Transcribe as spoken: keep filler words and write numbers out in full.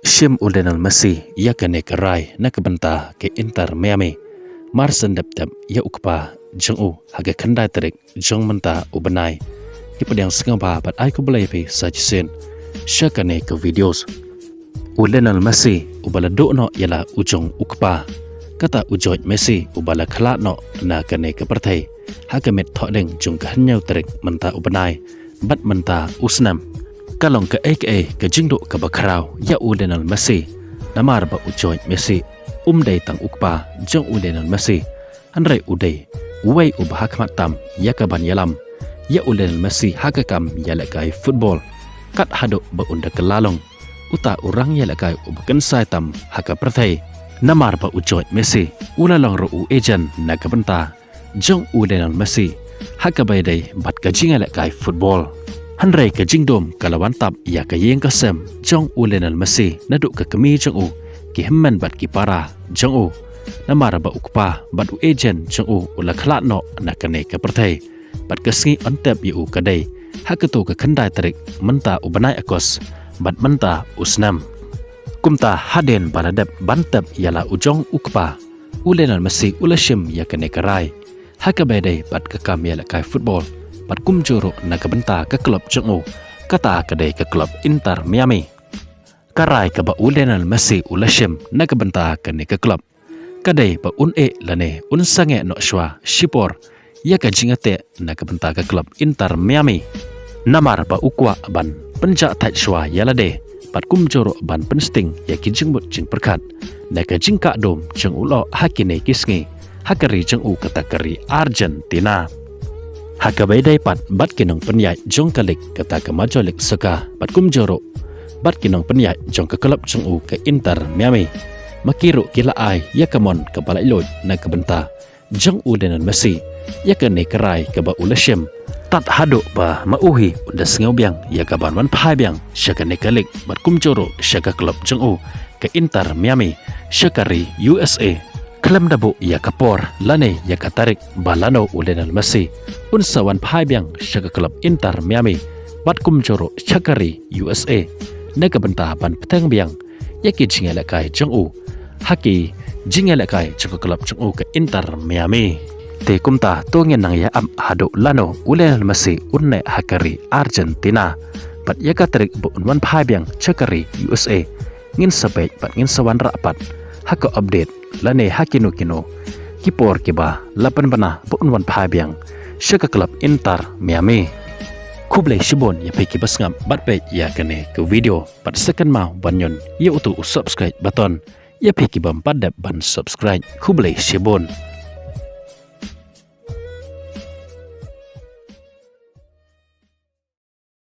Shim u Lionel Messi ïa kane ka rai na ka bynta ka Inter Miami. Mar shen dep dep ïa u kpa jong u ha ka khyndai tarik jong mynta u bnai. Ki pdiang sngewbha bad ai khublei phi sa shisien sha kane ka videos. U Lionel Messi uba la duh noh ïa la u jong u kpa, kata u George Messi uba la khlad noh na kane ka pyrthei ha ka miet thohdieng jong ka hynñiew tarik mynta u bnai bad mynta u snem. Ka long kaei kaei ka jingduh kaba khraw ïa u Lionel Messi, namar ba u George Messi um dei tang u kpa jong u Lionel Messi, hynrei u dei uwei uba ha khmat tam ïa ka ban ïalam ïa u Lionel Messi ha ka kam ïalehkai football. Kat haduh ba un da kylla long uta u rang ïalehkai uba kynsai tam ha ka pyrthei, namar ba u George Messi u la long ruh u agent na ka bynta jong u Lionel Messi ha kaba ïadei bad ka jingïalehkai football. Hynrei ka jingdum ka la wan tap ïa ka ïing ka sem jong u Lionel Messi naduh ka kmie jong u, ki hynmen bad ki para jong u, namar ba u kpa bad u agent jong u u la khlad noh na kane ka pyrthei. Bad ka sngi un tep ïa u ka dei ha kato ka khyndai tarik mynta u bnai August bad mynta u snem. Kumta hadien ba la dep ban tep ïa la u jong u kpa, u Lionel Messi u la shim ïa kane ka rai ha kaba ïadei bad ka kam ïalehkai football bad kumjuh ruh na ka bynta ka club jong u, kata ka dei ka club Inter Miami. Ka rai kaba u Lionel Messi u la shim na ka bynta kane ka club ka dei ba un ïeh lane un sangeh noh shuwa shipor ïa ka jingïateh na ka bynta ka club Inter Miami, namar ba u kwah ban pynjah thait shuwa ïa lade bad kumjuh ruh ban pynsting ïa ki jingmut jingpyrkhat na ka jingkah dum jong u lyoh ha kine ki sngi ha ka ri jong u, kata ka ri Argentina. Ha kaba ïadei pat bad ki nongpynïaid jong ka lig, kata ka Major League Soccer, bad kumjuh ruh bad ki nongpynïaid jong ka club jong u ka Inter Miami, ma ki ruh ki la ai ïa ka mon kaba laitluid na ka bynta jong u Lionel Messi ïa kane ka rai kaba u la shim, tad haduh ba ma u hi un da sngew biang ïa ka ban wan phai biang sha kane ka lig bad kumjuh ruh sha ka club jong u ka Inter Miami sha ka ri U S A. Khlem da buh ïa ka por lane ïa ka tarik ba lano u Lionel Messi un sa wan phai biang sha ka club Inter Miami bad kumjuh ruh sha ka ri U S A na ka bynta ban bteng biang ïa ki jingïalehkai jong u ha ki jingïalehkai jong ka club jong u ka Inter Miami. Te kumta to ngin nang ïa ap haduh lano u Lionel Messi un neh ha ka ri Argentina bad ïa ka tarik ba un wan phai biang sha ka ri U S A. Ngin sa peit bad ngin sa wanrah pat ha ka update lane ha kino kino ki por kiba la pynbna ba un wan phai biang sha ka club Inter Miami. Khublei shibun ïa phi kiba sngap bad peit ïa kane ka video, bad sa kynmaw ban ñion ïa uto u subscribe button ïa phi kibym pat dep ban subscribe. Khublei shibun.